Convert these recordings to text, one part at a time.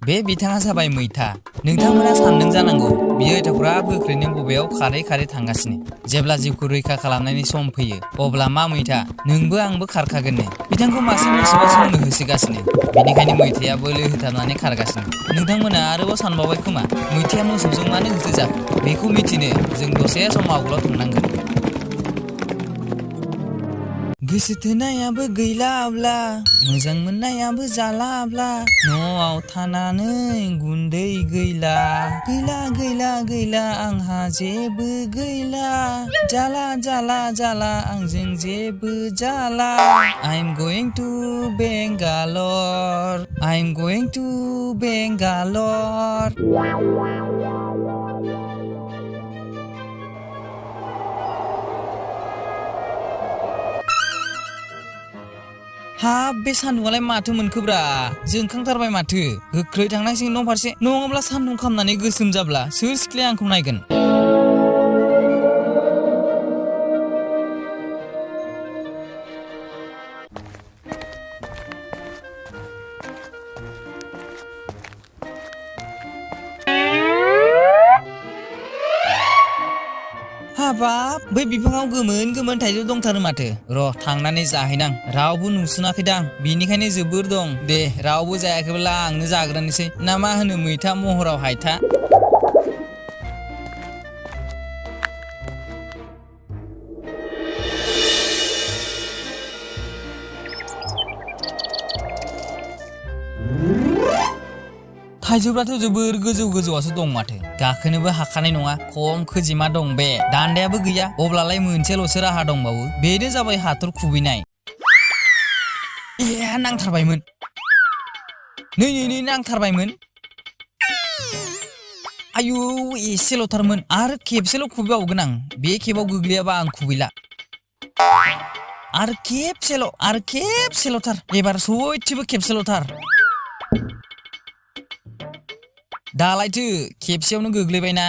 बे बिथाङा जाबाय मैथा नोंथांमोना सानदों जानांगौ बियो एथ'ग्राब गोख्रैनो बबेयाव खारै खारै थांगासिनो जेब्ला जिउखौ रैखा खालामनायनि सम फैयो अब्ला मा मैथा नोंबो आंबो खारखागोननो बिथांखौ मासे मोसौआ सौनो होसोगासिनो बेनिखायनो मैथाया बोलो होथाबनानै खारगासिनो नोंथांमोना आरोबाव सानबावबाय खोमा मैथाया मोसौजों मानो होसो जाखो बेखौ मिथिनो जों दसे सम आवगोलाव थांनांगोन गोसो थोनायाबो गैलाब्ला मोजां मोननायाबो जालाब्ला न'आव थानानै गुन्दै गैला गैला गैला गैला आंहा जेबो गैला जाला जाला जाला आंजों जेबो जाला I'm going to Bangalore I'm going to Bangalore हाब बे सान्दुंआलाय माथो मोनखोब्रा जोंखांथारबाय माथो गोख्रै थांनांसिगोन न' फारसे नङाब्ला सान्दुं खामनानै गोसोम जाब्ला सोर सिख्लाया आंखौ नायगोन हाबाब बै बिफाङाव गोमोन गोमोन थाइजौ दंथारो माथो र' थांनानै जाहैनां रावबो नुसनाखैदां बिनिखायनो जोबोर दं दे रावबो जायाखैब्ला आंनो जाग्रोनोसै ना मा होनो मैथा महराव हायथा थाइजौफ्राथ' जोबोर गोजौ गोजौआसो दं माथो गाखोनोबो हाखानाय नङा खम खोजिमा दं बे दान्दायाबो गैया अब्लालाय मोनसेल'सो राहा दंबावो बेनो जाबाय हाथर खुबैनाय ए नांथारबायमोन नै नांथारबायमोन आयु एसेल'थारमोन आरो खेबसेल' खुबैबावगोन आं बे खेबाव गोग्लैयाबा आं खुबैला आरो खेबसेल'थार एबार सयथिबो खेबसेल'थार दालायथो खेबसेयावनो गोग्लैबायना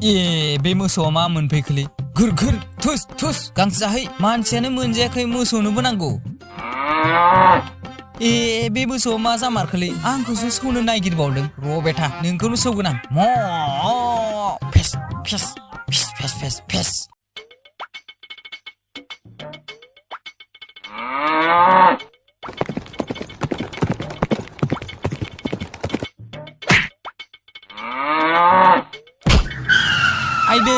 ए बे मोसौआ मा मोनफैखोलै घोर घोर थुस थुस गांसो जाहै मानसियानो मोनजायाखै मोसौनोबो नांगौ ए बे मोसौआ मा जामारखोलै आंखौसो सौनो नागिरबावदों र' बेटा नोंखौनो सौगोन आं म फेस फेस फेस फेस फेस फेस आइदै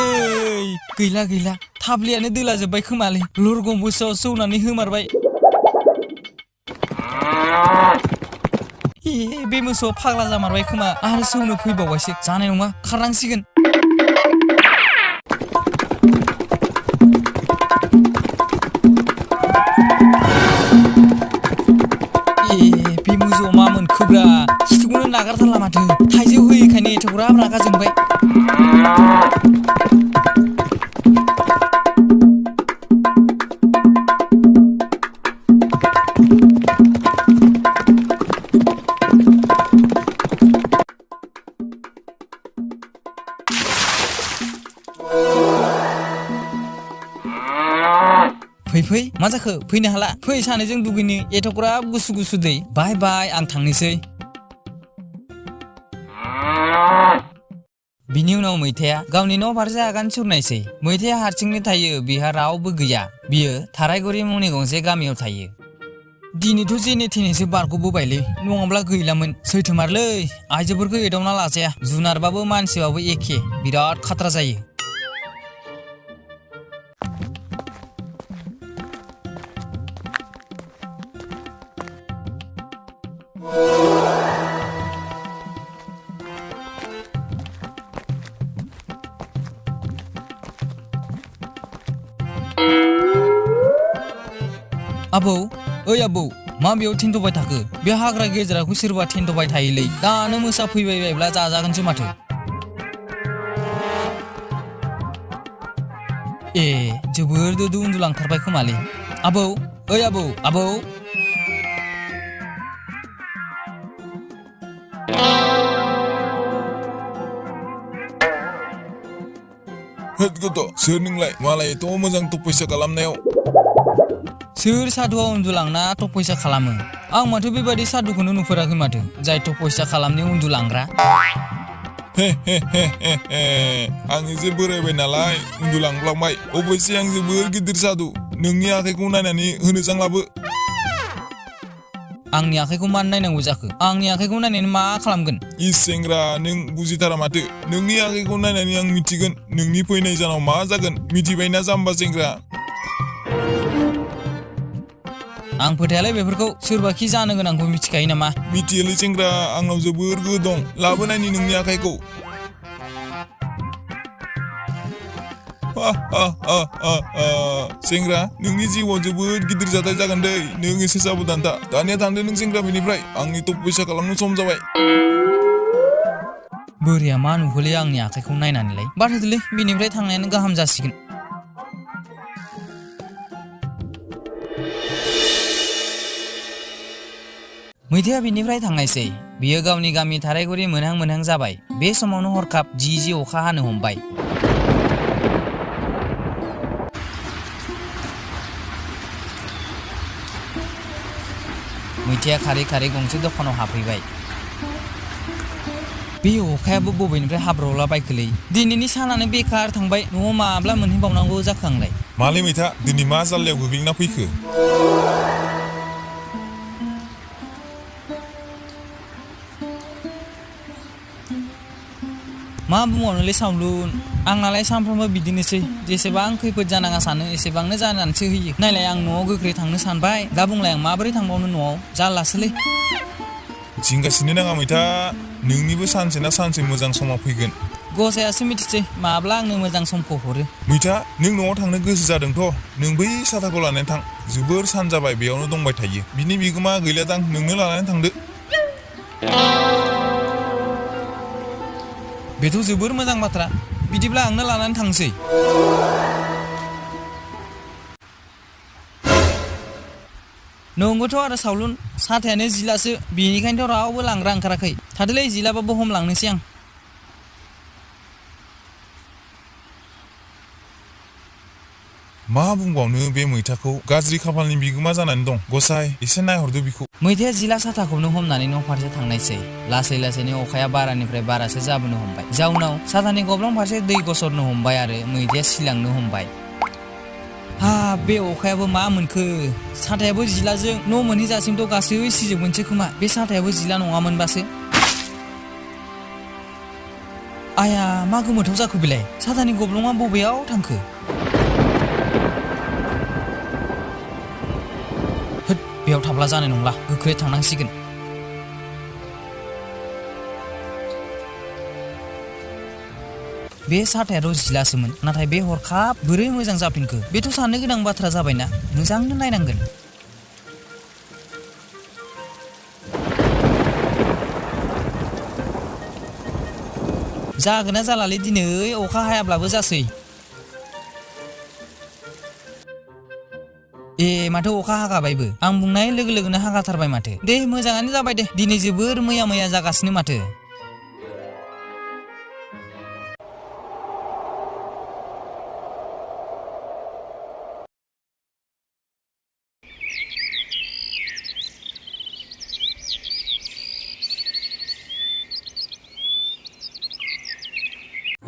गैला गैला थाब्लियानो दोला जोब्बाय खोमालै लरगम गोसोआव सौनानै होमारबाय ए बे मोसौआ फाग्ला जामारबाय खोमा आरो सौनो फैबावबायसो जानाय नङा खारनांसिगोन ए बे मोसौआ मा मोनखोब्रा खिथुखौनो नागारथारला माथो थाइजौ होयैखायनो एथ'ग्राब रागा जोंबाय फै मा जाखो फैनो हाला फै सानैजों दुगैनो एथ'ग्राब गुसु गुसु दै बाय बाय आं थांनोसै बिनि उनाव मैथाया गावनि न' फारसे आगान सुरनायसै मैथाया हारसिंनो थायो बिहा रावबो गैया बियो थारायगुरि मुंनि गंसे गामियाव थायो दिनैथ' जेने थेनेसो बारग'बोबायलै नङाब्ला गैलामोन सैथोमारलै आइजोफोरखौ एदावना लाजाया जुनारबाबो मानसिबाबो एखे बिराद खाथ्रा जायो आबौ ओइ आबौ मा बेयाव थेन्थ'बाय थाखो बे हाग्रा गेजेराखौ सोरबा थेन्थ'बाय थायोलै दानो मोसा फैबायबायब्ला जाजागोनसो माथो ए जोबोर दोदु उन्दुलांथारबाय खोमालै आबौ ओइ आबौ आबौ होद गथ' सोर नोंलाय मालाय एथ' मोजां तपस्या खालामनायाव सोर साधुआ उन्दुलांना तपस्या खालामो आं माथो बेबादि साधुखौनो नुफेराखै माथो जाय तपस्या खालामनो उन्दुलांग्रा आं एसे बोरायबाय नालाय उन्दुलांफ्लांबाय अबयसे आं जोबोर गिदिर साधु नोंनि आखाइखौ नायनानै होनो सांलाबो आंनि आखाइखौ मानो नायनांगौ जाखो आंनि आखाइखौ नायनानै मा खालामगोन इस सेंग्रा नों बुजिथारा माथो नोंनि आखाइखौ नायनानै आं मिथिगोन नोंनि फैनाय सानाव मा जागोन मिथिबायना जाम्बा सेंग्रा आं फोथायालै बेफोरखौ सोरबाखि जानो गोनांखौ मिथिखायो नामा मिथियोलै सेंग्रा आंनाव जोबोर गोहो दं लाबोनायनि नोंनि आखाइखौ सेंग्रा नोंनि जिउआव जोबोद गिदिर जाथाय जागोन दै नों एसे साबधान था दानिया थांदो नों सेंग्रा बेनिफ्राय आंनि तपस्या खालामनो सम जाबाय बोरिया मा नुखोलै आंनि आखाइखौ नायनानैलाय बाद होदोलै बेनिफ्राय थांनायानो गाहाम जासिगोन मैथाया बिनिफ्राय थांनायसै बियो गावनि गामि थारायगुरि मोनहां जाबाय बे समावनो हरखाब जि अखा हानो हमबाय मैथाया खारै गंसे दखानाव हाबफैबाय बे अखायाबो बबेनिफ्राय हाब्रबला बायखोलै दिनैनि सानानो बेकार थांबाय न'आव माब्ला मोनहैबावनांगौ जाखो आंलाय मालै मैथा दिनै मा जाल्लायाव गोग्लैना फैखो मा बुंबावनोलै सावलुन आंनालाय सानफ्रोमबो बिदिनोसै जेसेबां खैफोद जानाङा सानो एसेबांनो जानानैसो होयो नायलाय आं न'आव गोख्रै थांनो सानबाय दा बुंलाय आं माबोरै थांबावनो न'आव जारलासोलै जिंगासिनो नाङा मैथा नोंनिबो सानसे ना सानसे मोजां समा फैगोन गसायासो मिथिसै माब्ला आंनो मोजां समखौ हरो मैथा नों न'आव थांनो गोसो जादोंथ' नों बै साथाखौ लानानै थां जोबोर सान जाबाय बेयावनो दंबाय थायो बिनि बिगोमा गैलादां नोंनो लानानै थांदो बेथ' जोबोर मोजां बाथ्रा बिदिब्ला आंनो लानानै थांसै नंगौथ' आरो सावलुन साथायानो जिलासो बेनिखायनोथ' रावबो लांग्रा ओंखाराखै थादोलै जिलाबाबो हमलांनोसै आं मा बुंबावनो बे मैथाखौ गाज्रि खाफालनि बिगोमा जानानै दं गसाय एसे नायहरदो बिखौ मैथाया जिला साथाखौनो हमनानै न' फारसे थांनायसै लासैनो अखाया बारानिफ्राय बारासो जाबोनो हमबाय जाउनाव साथानि गब्लं फारसे दै गसरनो हमबाय आरो मैथाया सिलांनो हमबाय हा बे अखायाबो मा मोनखो साथायाबो जिलाजों न' मोनहैजासिमथ' गासै सिजोबगोनसो खोमा बे साथायाबो जिला नङामोनबासो आया मा गोमोथाव जाखो बेलाय साथानि गब्लङा बबेयाव थांखो बेयाव थाब्ला जानाय नंला गोख्रै थांनांसिगोन बे साथायाथ' जिलासोमोन नाथाय बे हरखाब बोरै मोजां जाफिनखो बेथ' साननो गोनां बाथ्रा जाबायना मोजांनो नायनांगोन जागोना जालालै दिनै अखा हायाब्लाबो जासै माथो अखा हागाबायबो आं बुंनाय लोगो लोगोनो हागाथारबाय माथो दे मोजाङानो जाबाय दे दिनै जोबोर मैया जागासिनो माथो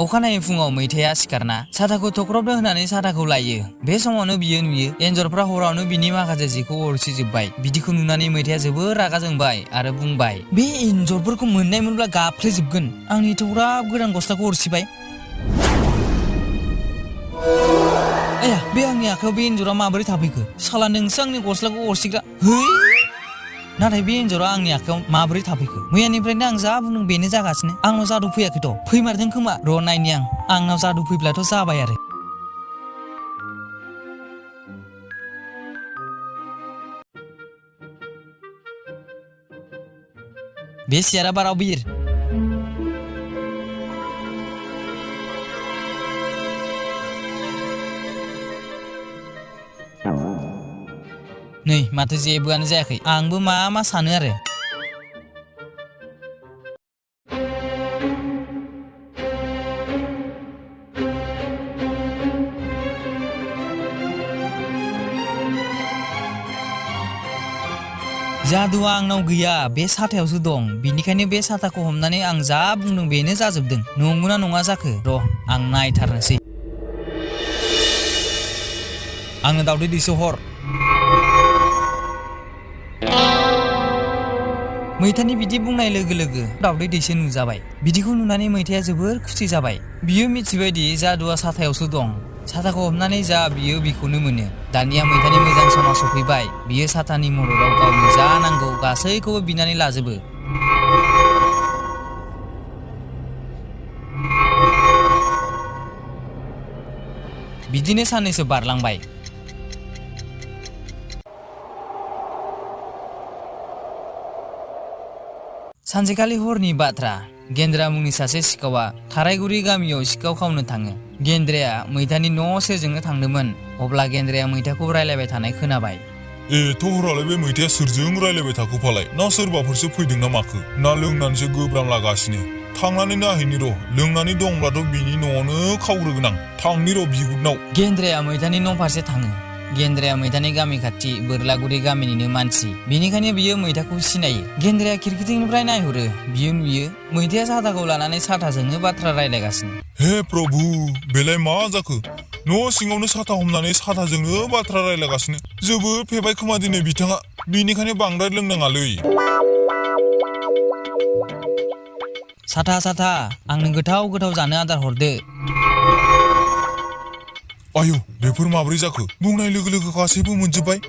अखानायै फुङाव मैथाया सिखारना साथाखौ थख्रबदो होनानै साथाखौ लायो बे समावनो बियो नुयो एन्जरफ्रा हरावनो बिनि माखासे जिखौ अरसिजोबबाय बिदिखौ नुनानै मैथाया जोबोर रागा जोंबाय आरो बुंबाय बे एन्जरफोरखौ मोननाय मोनब्ला गाफ्लेजोबगोन आंनि थौराब गोदान गस्लाखौ अरसिबाय आया बे आंनि आखायाव बे एन्जरा माबोरै थाफैखो साला नोंसो आंनि गस्लाखौ अरसिग्रा है नाथाय बे एन्जरा आंनि आखायाव माबोरै थाफैखो मैयानिफ्रायनो आं जा बुंदों बेनो जागासिनो आंनाव जादु फैयाखैथ' फैमारदों खोमा र' नायनि आंनाव जादु फैब्लाथ' जाबाय आरो बे सियारा बाराव बिर नै माथो जेबोआनो जायाखै आंबो मा सानो आरो जादुआ आंनाव गैया, बे साथायावसो दं। बिनिखायनो बे साथाखौ हमनानै आं जा बुंदों बेनो जाजोबदों। नंगौना नङा जाखो? र' आं नायथारनोसै। आंनो दावदै दैसे हर। मैथानि बिदि बुंनाय लोगो लोगो दावदै दैसे नुजाबाय। बिदिखौ नुनानै मैथाया जोबोर खुसि जाबाय। बियो मिथिबायदि जादुआ साथायावसो दं। साथाखौ हमनानै जा बियो बेखौनो मोनो। दानिया मैथानि मोजां समा सफैबाय। बियो साथानि मददाव गावनो जा नांगौ गासैखौबो बिनानै लाजोबो। बिदिनो साननैसो बारलांबाय। सानसेखालि हरनि बाथ्रा। गेन्द्रा मुंनि सासे सिखावा थारायगुरि गामियाव सिखाव खावनो थाङो। गेन्द्राया मैथानि न' सेरजोंनो थांदोंमोन। अब्ला गेन्द्राया मैथाखौ रायलायबाय थानाय खोनाबाय। हरालाय बे मैथाया सोरजों रायलायबाय थाखो फालाय? ना सोरबाफोरसो फैदों ना माखो? ना लोंनानैसो गोब्रामलागासिनो? थांनानै नायहैनि र'। लोंनानै दंब्लाथ' बिनि न'आवनो खावग्रोगोन आं। थांनि र' बिगुरनाव। गेन्द्राया मैथानि न' फारसे थाङो। गेन्द्राया मैथानि गामि खाथि बोरलागुरि गामिनिनो मानसि। बेनिखायनो बियो मैथाखौ सिनायो। गेन्द्राया खिरखिथिंनिफ्राय नायहरो। बियो नुयो मैथाया साथाखौ लानानै साथाजोंनो बाथ्रा रायलायगासिनो। हे प्रभु, बेलाय मा जाखो? न' सिङावनो साथा हमनानै साथाजोंनो बाथ्रा रायलायगासिनो। जोबोद फेबाय खोमा दिनै बिथाङा। बेनिखायनो बांद्राय लोंनाङालै। साथा आंनो गोथाव गोथाव जानो आदार हरदो। आयौ, बेफोर माब्रै जाखो? बुंनाय लोगो लोगो गासैबो मोनजोब्बाय।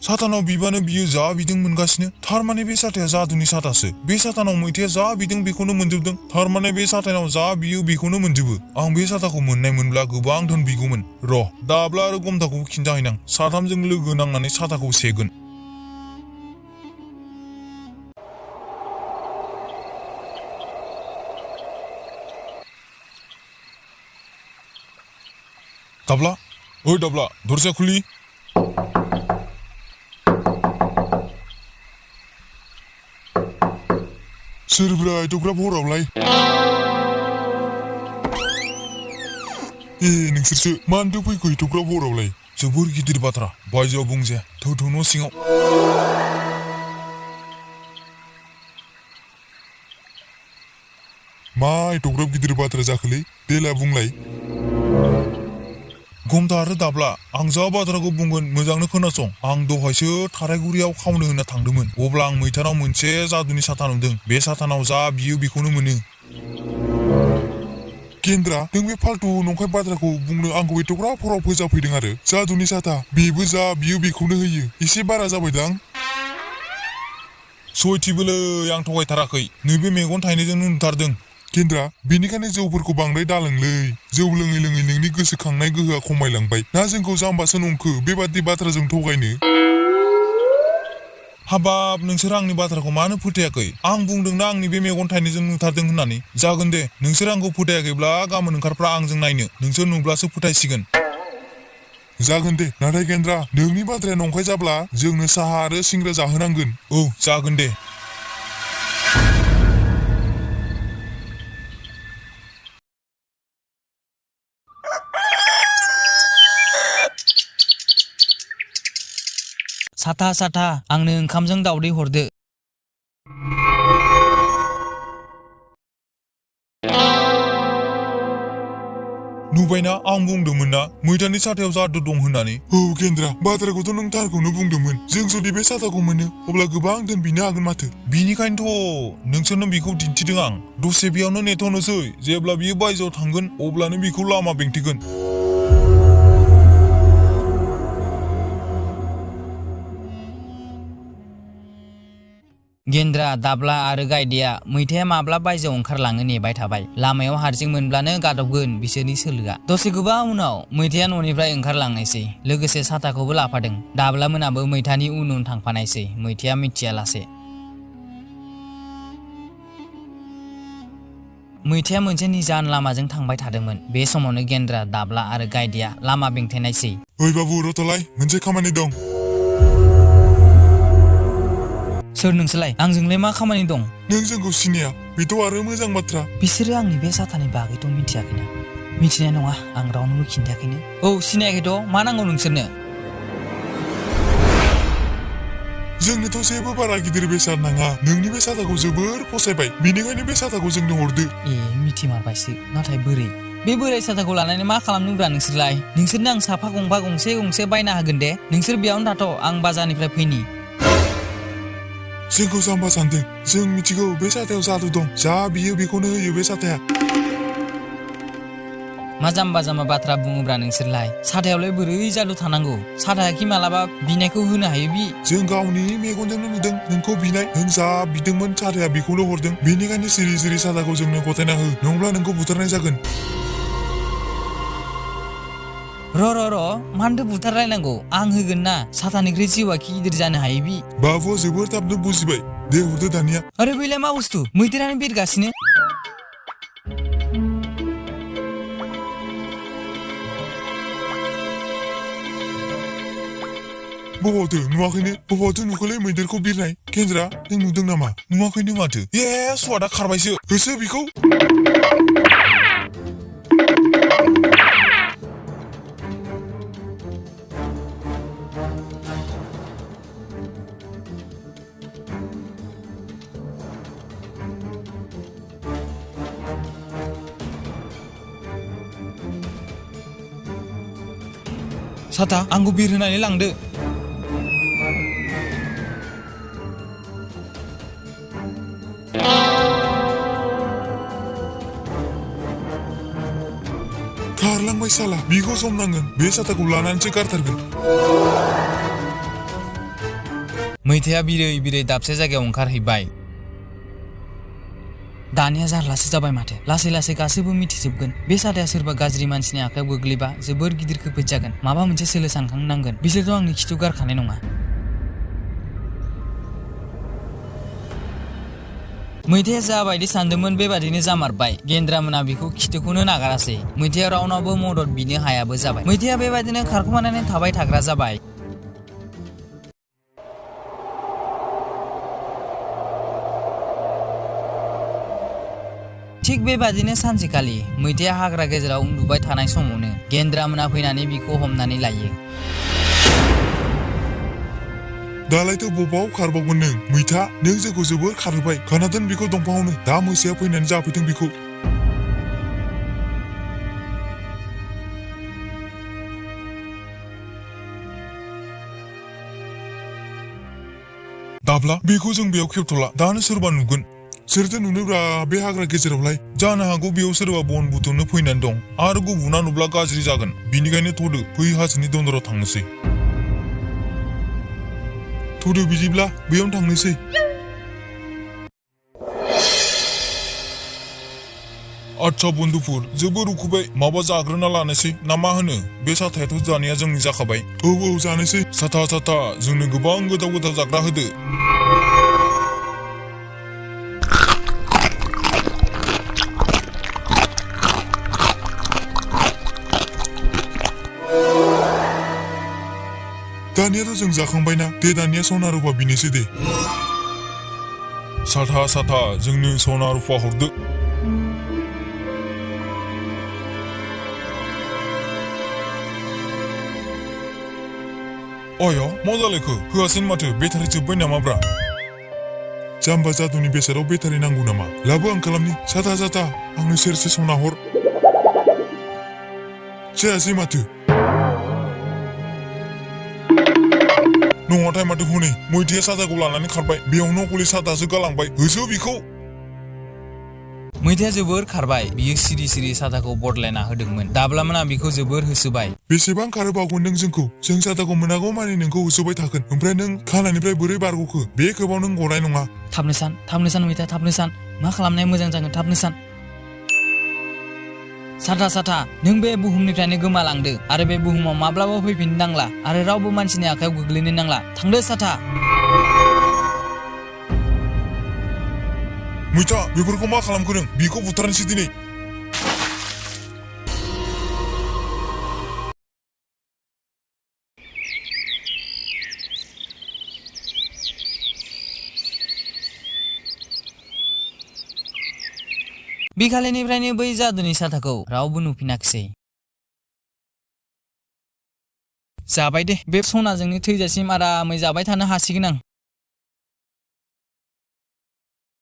साथानाव बिबानो बियो जा बिदों मोनगासिनो। थारमाने बे साथाया जादुनि साथासो। बे साथानाव मैथाया जा बिदों बेखौनो मोनजोबदों। थारमाने बे साथानाव जा बियो बेखौनो मोनजोबो। आं बे साथाखौ मोननाय मोनब्ला गोबां धोन बिगौमोन। र' दाब्ला आरो गमथाखौबो खिन्थाहैनां। साथामजों लोगो नांनानै साथाखौ सेगोन। दाब्ला, ओइ दाब्ला, दरजा खुलि। सोरब्रा एथ'ग्राब हरावलाय? नोंसोरसो मानोथो फैखो एथ'ग्राब हरावलाय? जोबोर गिदिर बाथ्रा। बायजोआव बुंजाया। थौ न' सिङाव। मा एथ'ग्राब गिदिर बाथ्रा जाखोलै? देला बुंलाय। गमथा आरो दाब्ला, आं जा बाथ्राखौ बुंगोन मोजांनो खोनासं। आं दहायसो थारायगुरियाव खावनो होनना थांदोंमोन। अब्ला आं मैथानाव मोनसे जादुनि साथा नुदों। बे साथानाव जा बियो बेखौनो मोनो। गेन्द्रा, नों बे फाल्तु नंखाय बाथ्राखौ बुंनो आंखौ एथ'ग्राब हराव फोजाफैदों आरो? जादुनि साथा, बेबो जा बियो बेखौनो होयो। एसे बारा जाबायदां। सयथिबोलै आं थगायथाराखै। नैबे मेगन थाइनैजोंनो नुथारदों। गेन्द्रा, बेनिखायनो जौफोरखौ बांद्राय दालोंलै। जौ लोङै लोङै नोंनि गोसोखांनाय गोहोआ खमायलांबाय। ना जोंखौ जाम्बासो नंखो बेबादि बाथ्राजों थगायनो? हाबाब, नोंसोर आंनि बाथ्राखौ मानो फोथायाखै? आं बुंदोंना आंनि बे मेगन थाइनैजों नुथारदों होननानै। जागोन दे, नोंसोर आंखौ फोथायाखैब्ला गाबोन ओंखारफ्रा आंजों नायनो। नोंसोर नुब्लासो फोथायसिगोन। जागोन दे, नाथाय गेन्द्रा, नोंनि बाथ्राया नंखाय जाब्ला जोंनो साहा आरो सिंग्रा जाहोनांगोन। औ, जागोन दे। साथा आंनो ओंखामजों दावदै हरदो। नुबायना, आं बुंदोंमोन ना मैथानि साथायाव जादु दं होननानै। औ गेन्द्रा, बाथ्राखौथ' नों थारखौनो बुंदोंमोन। जों जुदि बे साथाखौ मोनो अब्ला गोबां धोन बिनो हागोन माथो। बिनिखायनोथ' नोंसोरनो बेखौ दिन्थिदों आं। दसे बेयावनो नेथ'नोसै। जेब्ला बियो बायजोआव थांगोन अब्लानो बिखौ लामा बेंथेगोन। गेन्द्रा, दाब्ला आरो गायदेया मैथाया माब्ला बायजोआव ओंखारलाङो नेबाय थाबाय। लामायाव हारसिं मोनब्लानो गादबगोन बिसोरनि सोलोआ। दसे गोबाव उनाव मैथाया न'निफ्राय ओंखारलांनायसै। लोगोसे साथाखौबो लाफादों। दाब्ला मोनाबो मैथानि उन उन थांफानायसै। मैथाया मिथियालासे। मैथाया मोनसे निजान लामाजों थांबाय थादोंमोन। बे समावनो गेन्द्रा, दाब्ला आरो गायदेया लामा बेंथेनायसै। ओइ बाबु, रथ'लाय, मोनसे खामानि दं। सोर नोंसोरलाय? आंजोंलाय मा खामानि दं? नों जोंखौ सिनाया, बेथ' आरो मोजां बाथ्रा। बिसोरो आंनि बे साथानि बागैथ' मिथियाखैना। मिथिनाय नङा, आं रावनोबो खिन्थायाखैनो। औ, सिनायाखैथ', मा नांगौ नोंसोरनो? जोंनोथ' जेबो बारा गिदिर बेसाद नाङा नोंनि बे साथाखौ जोबोर फसायबाय बेनिखायनो बे साथाखौ जोंनो हरदो ए मिथिमारबायसो नाथाय बोरै बे बोराय साथाखौ लानानै मा खालामनोब्रा नोंसोरलाय नोंसोरनो आं साफा गंफा गंसे बायना होगोन दे नोंसोर बेयावनो थाथ' आं बाजारनिफ्राय फैनि जोंखौ जाम्बा सानदों जों मिथिगौ बे साथायाव जादु दं जा बियो बेखौनो होयो बे साथाया मा जाम्बा जाम्बा बाथ्रा बुङोब्रा नोंसोरलाय साथायावलाय बोरै जादु थानांगौ साथायाखि मालाबा बिनायखौ होनो हायो बि जों गावनि मेगनजोंनो नुदों नोंखौ बिनाय नों जा बिदोंमोन साथाया बेखौल' हरदों बेनिखायनो सिरि सिरि साथाखौ जोंनो गथायना हो नङाब्ला नोंखौ बुथारनाय जागोन र' मानोथो बुथारलायनांगौ आं होगोन ना साथानिख्रुइ जिउआ खि गिदिर जानो हायो बि बाबुआ जोबोर थाबनो बुजिबाय दे हरदो दानिया आरे बैलाय मा बुस्थु मैदेरानो बिरगासिनो बबावथो नुवाखैनो बबावथो नुखोलै मैदेरखौ बिरनाय केन्द्रा नों नुदों नामा नुवाखैनो माथो ए स्वादा खारबायसो होसो बेखौ साथा आंखौ बिरहोनानै लांदो खारलांबाय साला बिखौ सम नांगोन बे साथाखौ लानानैसो गारथारगोन मैथाया बिरै दाबसे जायगायाव ओंखारहैबाय दानिया जारलासो जाबाय माथो लासै लासै गासैबो मिथिजोबगोन बे साथाया सोरबा गाज्रि मानसिनि आखायाव गोग्लैबा जोबोर गिदिर खैफोद जागोन माबा मोनसे सोलो सानखांनांगोन बिसोरथ' आंनि खिथु गारखानाय नङा मैथाया जाबायदि सानदोंमोन बेबादिनो जामारबाय गेन्द्रामोना बिखौ खिथुखौनो नागारासै मैथाया रावनावबो मदद बिनो हायाबो जाबाय मैथाया बेबादिनो खारखुमानानै थाबाय थाग्रा जाबाय थिग बेबादिनो सानसेखालि मैथाया हाग्रा गेजेराव उन्दुबाय थानाय समावनो गेन्द्रामोना फैनानै बिखौ हमनानै लायो दालायथ' बबाव खारबावगोन नों मैथा नों जोंखौ जोबोर खारहोबाय खाना दोन बिखौ दंफाङावनो दा मोसाया फैनानै जाफैथों बिखौ दाब्ला बेखौ जों बेयाव खेबथ'ला दानो सोरबा नुगोन सोरथो नुनोब्रा बे हाग्रा गेजेरावलाय जानो हागौ बेयाव सोरबा बन बुथुमनो फैनानै दं आरो गुबुना नुब्ला गाज्रि जागोन बिनिखायनो थ'दो बै हाजोनि दन्दराव थांनोसै थ'दो बिदिब्ला बेयावनो थांनोसै आच्छा बन्धुफोर जोबोर उखैबाय माबा जाग्रोना लानोसै ना मा होनो बे साथायाथ' जानाया जोंनि जाखाबाय औ जानोसै साथा जोंनो गोबां गोथाव जाग्रा होदो दानियाथ' जों जाखांबायना दे दानिया सना रुफा बिनोसै दे साथा जोंनो सना रुफा हरदो आया मा जालायखो होआसैनो माथो बेटारि जोब्बाय नामाब्रा जाम्बा जादुनि बेसादाव बेटारि नांगौ नामा लाबो आं खालामनि साथा आंनो सेरसे सना हर जायासै माथो नङाथाय माथो हनै मैथाया साथाखौ लानानै खारबाय बेयावनो नकलि साथासो गालांबाय होसो बिखौ मैथाया जोबोर खारबाय बियो सिरि साथाखौ बदलायना होदोंमोन दाब्लामोना बिखौ जोबोर होसोबाय बेसेबां खारोबावगोन नों जोंखौ जों साथाखौ मोनागौ मानि नोंखौ होसोबाय थागोन ओमफ्राय नों खानानिफ्राय बोरै बारग'खो बे खोबाव नों गनाय नङा थाबनो सान मैथा थाबनो सान मा खालामनाया मोजां जागोन थाबनो सान साथा नों बे बुहुमनिफ्रायनो गोमालांदो आरो बे बुहुमाव माब्लाबा फैफिननो नांला आरो रावबो मानसिनि आखायाव गोग्लैनो नांला थांदो साथा मैथा बेफोरखौ मा खालामखो नों बिखौ बुथारनोसै दिनै बिखालिनिफ्रायनो बै जादुनि साथाखौ रावबो नुफिनाखिसै जाबाय दे बे सनाजोंनो थैजासिम आरामै जाबाय थानो हासिगोन आं